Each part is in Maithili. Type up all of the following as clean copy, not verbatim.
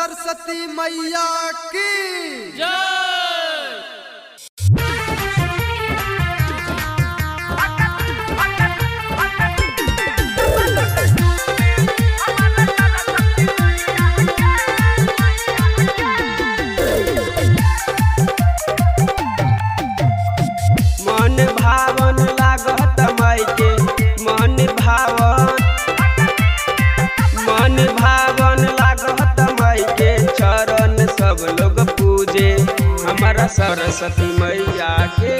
सरस्वती मैया की जय। मन भावन लागत माई के, मन भावन, मन भावन लागत माई के, चरण सब लोग पूजे हमारा सरस्वती मैया के।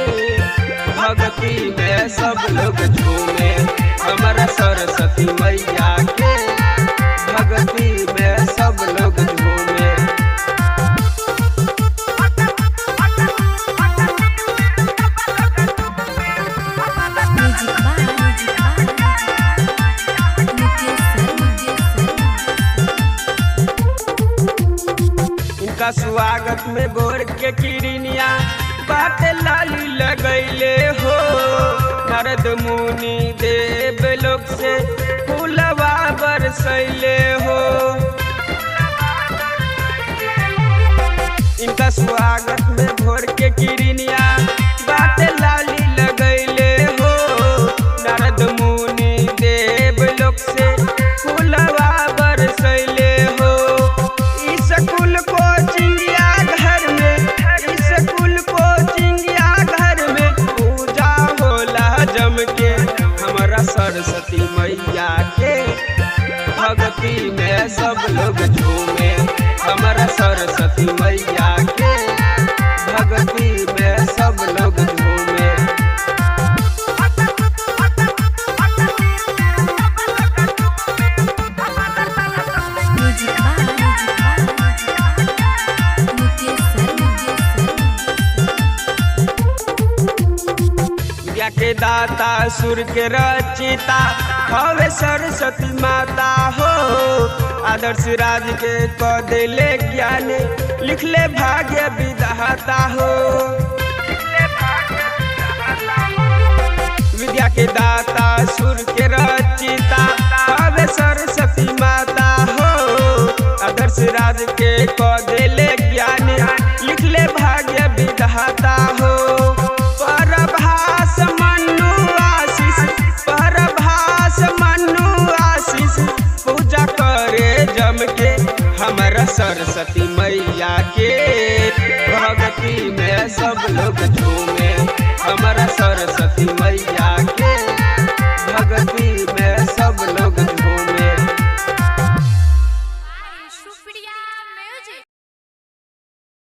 भक्ति में सब लोग झूमे हमारा सरस्वती मैया के, भक्ति में सब लोग झूमे। Music by Mukesh Sharma. इनका स्वागत में बोर के किरनिया बात लाली लगैले हो, नारद मुनि देव लोक से फूलवा बरसैले हो। इनका स्वागत में भोर के किरनिया बात लाली लगैले हो, नारद मुनि देव लोक से फूलवा बरसैले हो। स्कूल कोचिंगिया घर में, स्कूल कोचिंगिया घर में पूजा होला जम के हमारा सरस्वती मैया के। भक्ति में सब लोग झूमे हमारा सरस्वती मैया के, भक्ति में सब लोग झूमे। Music by Mukesh Sharma. विद्या के दाता सुर के रचिता हवे सरस्वती माता हो, आदर्श राज के क देले ज्ञान लिखले भाग्य विधाता हो। विद्या के दाता सुर के रचिता हवे सरस्वती माता हो, आदर्श राज के क देले ज्ञान लिखले भाग्य विधाता हो। परभास मनु आशीष, परभास मनु आशीष पूजा करे जम के हमारा सरस्वती मैया के। भक्ति में सब लोग झूमे हमारा